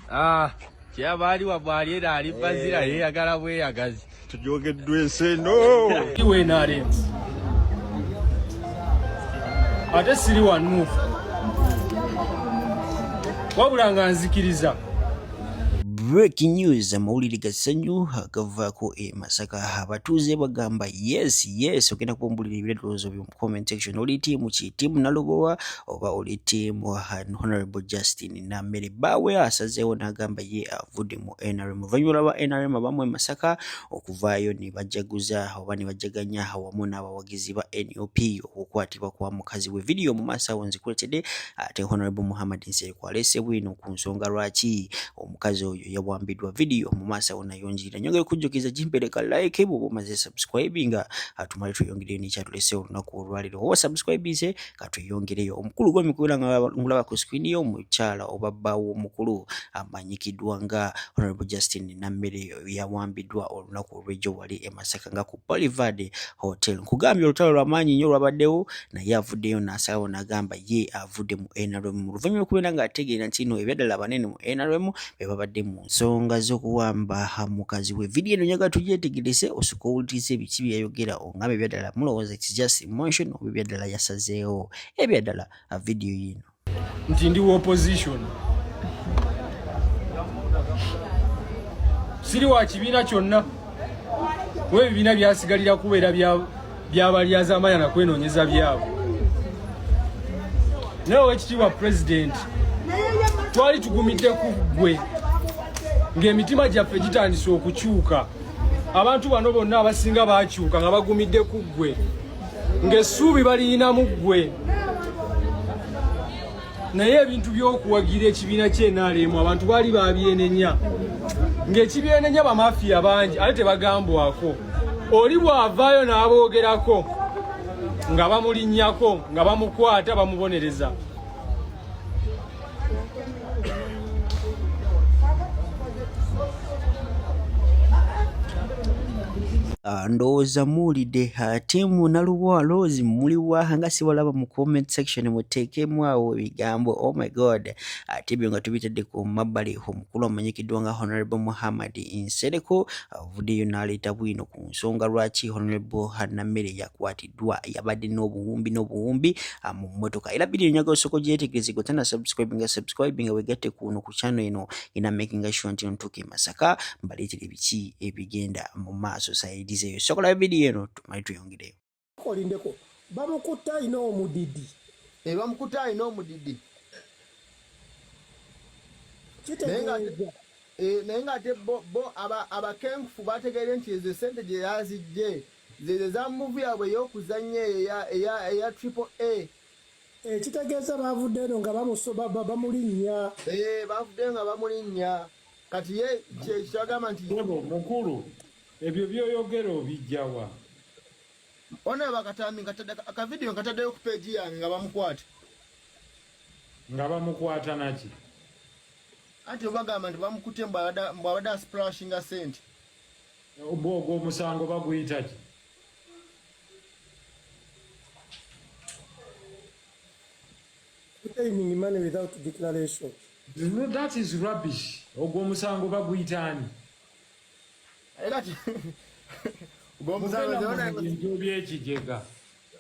Ah, kyeyava ali wabwe ali era ali bazira eh. yeyagala bweyagazi. Tujogeddwa ensi eno. Iwe NRM. Ate siri wa nuufu. Wabula nga nzikiriza. Breaking news, amawulire ga ssanyu agavaako e Masaka. Abatuuze bagamba yes yes, ogenda kubumbulira ebirowoozo byo mu comment section. Oli tiimu ki? Tiimu Nalubowa oba oli tiimu Honorable Justin Nammere? Bbaawe asazeewo n'agamba ye avudde mu NRM oluvannyuma lw'aba NRM abamu e Masaka okuvaayo ne bajaguza oba ne bajaganya wamu n'abawagizi ba NUP okukwatibwa kwa mukazi we. Vidiyo mu maaso awo nzikuletedde ate Honorable Muhammad Nsereko aleese bwino ku nsonga lwaki omukazi oyo yawambiddwa. Vidiyo mu maaso awo nayo njirira. Nyongera okujjukiza gimpereka like bw'oba omaze subscribinga tumale tweyongereyo n'ekyatuleseewo olunaku olwaleero. Oba subscribinze katweyongereyo. Omukulu gwemikubeera nga ngulaba ku screen yo omukyala oba bba w'omukulu amanyikiddwa nga Honorable Justin Nammere yawambiddwa olunaku olw'ejjo wali e Masaka nga ku Boulevard Hotel. Nkugambye olutalo lwa maanyi nnyo olwabaddewo naye avuddeyo n'asalawo n'agamba ye avudde mu NRM oluvannyuma lw'okubeera ng'ategeera nti no ebyaddala abanene mu NRM be babadde mu nsonga z'okuwamba mukazi we. Vidiyo eno njagala tugyetegereze osooke owulirize biki bye yayogera ongambe ebyaddala mulowooza it's just emotion oba ebyaddala yasazeewo ebyaddala vidiyo yiino. Nti ndi wa opposition, siri wa kibiina kyonna, kuba ebibiina byasigalira kubeera byabalyazaamanya na kwenoonyeza byabwe. Naye owekitiibwa pulezidenti, twali tugumidde ku ggwe ng'emitima gyaffe gitandise okukyuka. Abantu bano bonna abasinga bakyuka nga bagumidde ku ggwe, ng'essuubi baliyina mu ggwe. Naye ebintu by'okuwagira ekibiina ky'NRM abantu baali babyenenya, ng'ekibyenenya bamafiya bangi ate tebagambwako. Oli bw'avaayo n'aboogerako nga bamulinnyako, nga bamukwata, bamubonereza. Ndowooza muwulidde tiimu Nalubowa Rose muliwa nga sibalaba mu comment section, muteekemu awo ebigambo oh my god. Ate ebyo nga tubitadde ku mabbali, omukulu amanyikiddwa nga Honorable Muhammad Nsereko avuddeyo n'aleeta bwino ku nsonga lwaki Honorable Nammere yakwatiddwa, yabadde n'obuwumbi n'obuwumbi mu mmotoka. Era biri nyaga osoko gyetegereze gwe tana subscribe nga subscribe nga wegatte kuno ku channel eno ina making sure nti ntuuka e Masaka mbaleetere biki ebigenda mu maaso sayidi zeeyo. Sokola vidiyo eno tumale tweyongereyo. Olindeko, bamukutte alina omudidi. Eh, bamukutte alina omudidi. Kitegeeza Naye ng'ate bo abakenkufu bategeere nti ezo sente gye yazijje zezo eza muvu yaabwe ey'okuzannya eyo eya triple A. Ekitegeeza baavudde eno nga bamulinnya. Baavuddeyo nga bamulinnya. Kati ye kyagamba nti Ssebo mukulu, ebyo by'oyogera obiggya wa? Ono bakatambi akavidiyo nkataddeyo ku peegi yange nga bamukwata. Nga bamukwata naki? Anti bagamba nti bamukutte mbu abadde asplashinga sente. Ogwo omusango baguyita ki? Obtaining money without declaration. No, that is rubbish. Ogwo omusango baguyita ani? Era kati ogwo omusango bintu by'ekijega.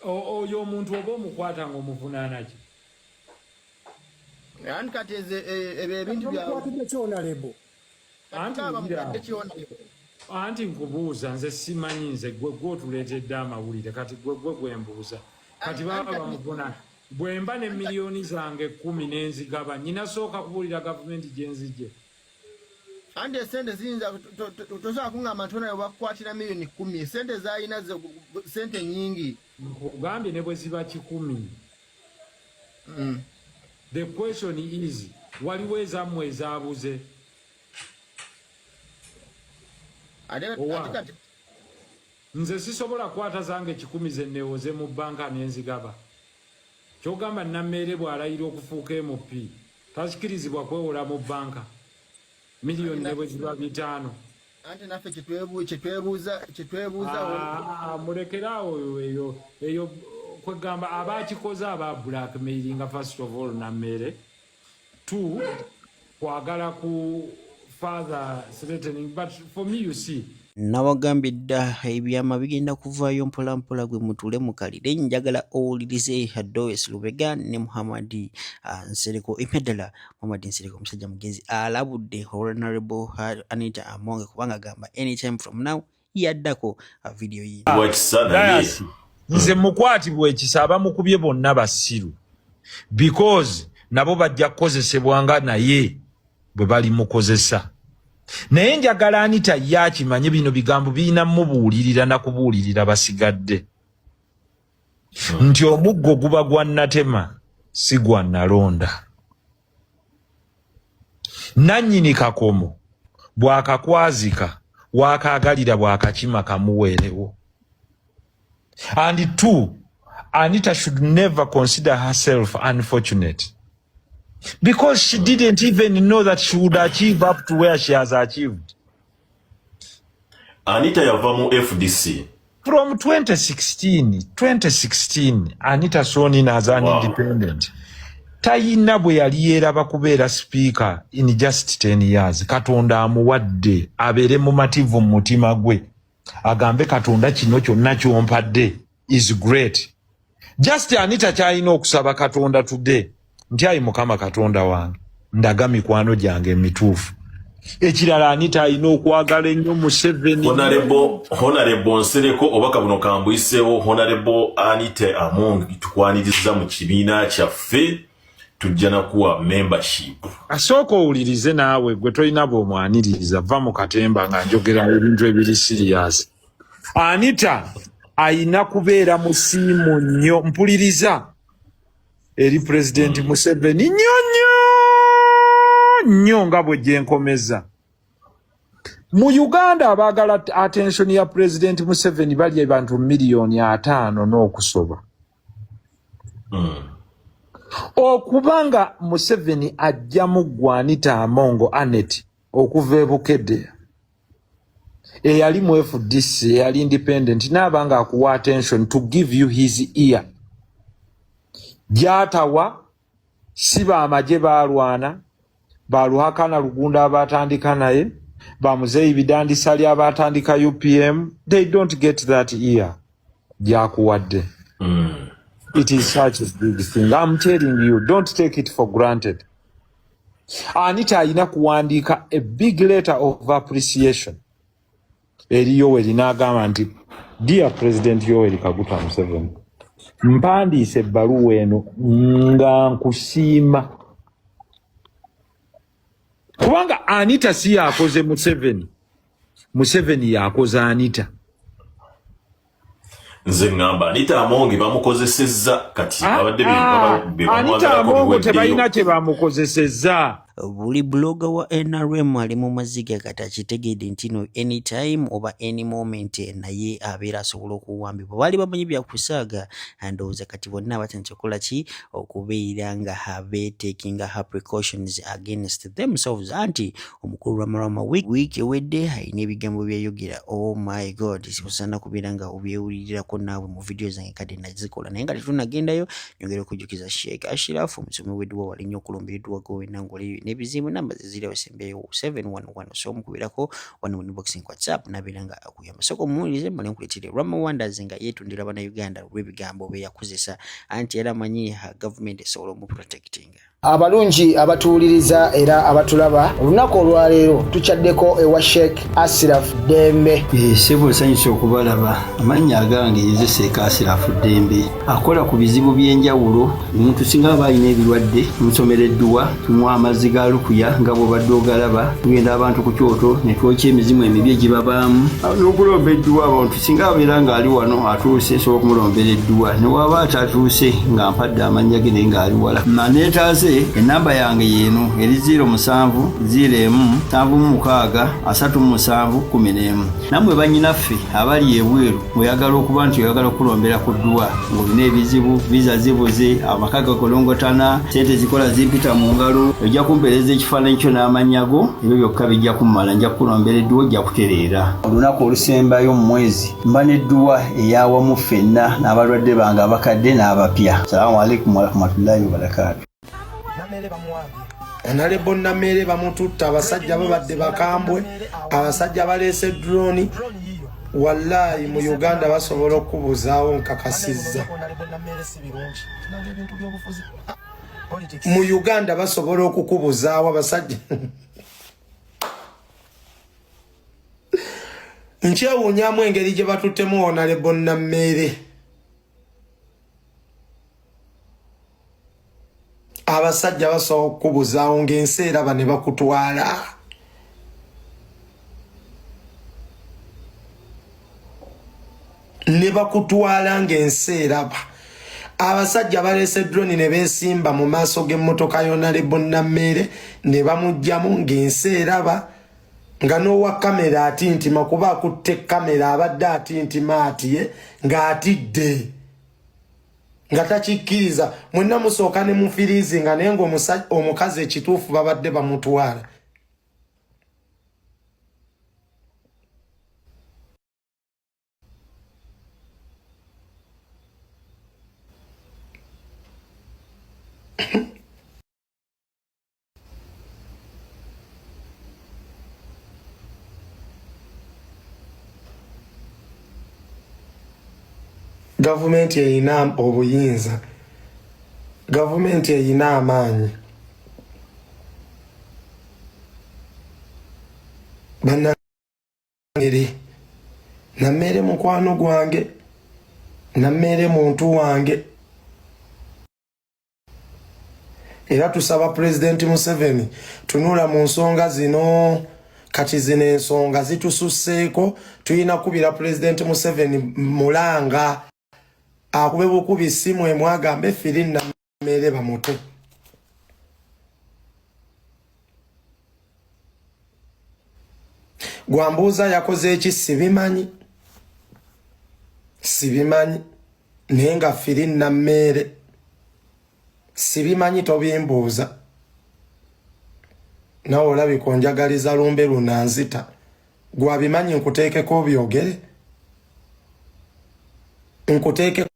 Oyo omuntu oba omukwata ng'omuvunaana ki? Anti kati ebyo ebintu bya Bamukwatidde ki Honorable? Anti anti nkubuuza nze simanyi, nze gwe gwe otuleetedde amawulire, kati gwe gwe gwe mbuuza. Kati baba bamuvuna bwe mba ne miliyoni zange 10 n'enzigaba, nyina sooka kubuulira gavumenti gye nzigye. Anti esente ziyinza tosobola kuŋŋamba nti onaye bakukwatira miliyoni 10, esente z'alina sente nnyingi. Nkugambye ne bwe ziba 100. The question is, waliwo ezammwe ezaabuze? Nze sisobola kukwata zange 100 ze neewoze mu bbanka n'enzigaba. Ky'ogamba Nammeere bw'alayira okufuuka MP takikirizibwa kwewola mu bbanka miliyoni ne bwe ziba 500. Anti naffe kyetwebuuza Mulekere awo eyo eyo kwegamba abakikoze aba blackmailinga first of all Nammeere, two. Kwagala ku further threatening, but for me, you see, Nawagambye dda ebyama bigenda kuvaayo mpolampola, gwe mutuule mukalire. Njagala owulirize Does Lubega ne Muhammad Nsereko. Ebyaddala Muhammad Nsereko omusajja mugezi, alabudde Honorable Anita Among kubanga agamba anytime from now yaddako vidiyo ye. Wakisa naye. Nze mukwatibwa ekisa, abamukubye bonna basiru, because nabo bajja kukozesebwa nga naye bwe bali mukozesa. Naye njagala Anita ye akimanye, bino bigambo birina mubuulirira nakubuulirira basigadde nti omuggo guba gwa natema, si gwa nalonda. Nannyini kakomo bw'akakwazika waakaagalira, bw'akakima kamuweerewo. And two, Anita should never consider herself unfortunate, because she didn't even know that she would achieve up to where she has achieved. Anita yava mu FDC. From 2016, 2016 Anita sworn in as an independent. Tayina bwe yali yeeraba kubeera speaker in just 10 years. Katonda amuwadde, abeere mumativu mu mutima gwe, agambe, "Katonda, kino kyonna kyompadde is great." Just Anita kyalina okusaba Katonda today nti, "Ayi Mukama Katonda wange, ndaga mikwano gyange emituufu." Ekirala, Anita alina okwagala ennyo Museveni. Honorable Nsereko, obaka buno kambuyiseewo. Honorable Anita Among, tukwaniriza mu kibiina kyaffe, tujja nakuwa membership. Asooka owulirize naawe, gwe tolina bw'omwaniriza, va mu katemba nga njogera ebintu ebiri serious. Anita ayina kubeera musiimu nnyo, mpuliriza, eri Pulezidenti Museveni nnyo nnyo nnyo, nga bwe gyenkomeza. Mu Uganda abaagala attention ya Pulezidenti Museveni bali abantu 50 miliyoni n'okusoba. Okuba nga Museveni ajjamu gwe Anita Among Anet okuva e Bukedde, eyali mu FDC, eyali independent, naaba nga akuwa attention to give you his ear gyatawa, si baamagye baalwana, baluhakana Lugunda abatandika naye, bamuzeeyi Bidandisali abatandika UPM, they don't get that ear gyakuwadde. It is such a big thing, I'm telling you, don't take it for granted. Anita alina kuwandiika a big letter of appreciation eri Yoweri, n'agamba nti, "Dear President Yoweri Kaguta Museveni, mpandiise ebbaluwa eno nga nkusiima," kubanga Anita si yakoze Museveni, Museveni yakoze Anita. Nze ŋŋamba Anita Among bamukozesezza kati. Ah, babadde ah, be Anita bamwagalako Among biweddeyo. Tebalina kye bamukozesezza. Buli blogger wa NRM ali mu maziga kati, akitegedde nti no anytime oba any moment naye abeera asobola okuwambibwa. Baali bamanyi byakusaaga. Ndowooza kati bonna batandise okukola ki, okubeera nga beetakinga her precautions against themselves. Anti omukulu Ramarama wiiki ewedde alina ebigambo byeyogera, oh my God, osaana kubeera nga obyewulirirako naawe mu vidiyo zange kati nazikola. Naye nga tetunagendayo, nyongera okujjukiza Sheikh Ashiraf, omusomi w'edduwa, wali nnyo okulumbira edduwa gwe wenna ng'oli n'ebizibu. Namba zeziri abasembyeyo 711, so omukubirako wano mu inbox WhatsApp nabeera nga akuyamba. Sooka omuwulirize, male nkuleetere Rama Wonders nga yeetondera Bannayuganda olw'ebigambo bye yakozesa, anti era amanyi gavumenti esobola omuprotectinga. Abalungi abatuwuliriza era abatulaba, olunaku olwaleero tukyaddeko ewa Sheikh Asiraf Ddembe. Ssebo, nsanyusa okubalaba. Amannya agange nze Sheikh Asirafu Ddembe, akola ku bizibu by'enjawulo. Omuntu singa aba alina ebirwadde, tumusomera edduwa, tumuwa amazzi ga lukuya nga bw'obadde ogalaba. Tugenda abantu ku kyoto ne twokya emizimu emibi egibabaamu n'okulomba edduwa. Abantu singa abeera ng'ali wano atuuse, nsobola okumulombera edduwa, ne waba atatuuse nga mpadde amannya ge naye ng'ali wala naneetaaze. Enamba yange yeeno eri 07 01 76 37 11. Nammwe bannyinaffe abali ebweru, ng'oyagala okuba nti oyagala okulombera ku dduwa, ng'olina ebizibu, visa zibuze, amaka gagolongotana, sente zikola zimpita mu ngalo, ojja kumpeereza ekifaananyi kyo n'amannya go, ebyo byokka bijja kummala, nja kukulombera edduwa, ojja kutereera. Olunaku olusembayo mu mwezi mba n'edduwa eyawamu ffenna n'abalwadde bange abakadde n'abapya. Salaamu alaikum warahmatullahi wabarakaatu. Namere bamuwambye. Honorable Nameere bamututta, abasajja babadde bakambwe, abasajja baleese drone. Wallahi mu Uganda basobola okukubuzaawo, nkakasizza. Mu Uganda basobola okukubuzaawo abasajja. Nkyewuunyamu engeri gye batuttemu Honorable Nameere. Abasajja basobola okukubuzaawo ng'ensi eraba ne bakutwala. Ne bakutwala ng'ensi eraba. Abasajja baleese drone ne beesimba mu maaso g'emmotoka y'Honorable Nameere ne bamuggyamu ng'ensi eraba, nga n'owa kamera atintima kuba akutte kamera abadde atintima atiye ng'atidde nga takikkiriza. Mwenna musooka ne mufiriizi nga naye ng'omukazi ekituufu babadde bamutwala. Gavumenti erina obuyinza, gavumenti erina amaanyi. Bannamere, Nameere mukwano gwange, Nameere muntu wange, era tusaba Pulezidenti Museveni tunula mu nsonga zino. Kati zino ensonga zitususseeko, tulina kubira Pulezidenti Museveni mulanga akube bukubi simu emwagambe firi Nameere bamute. Gwambuuza yakoze eki sibimanyi, sibimanyi, naye nga firi Nameere sibimanyi, tobimbuuza. Nawe olabika onjagaliza lumbe lunanzita. Gwabimanyi nkuteekeko obyogere, nkuteekeko.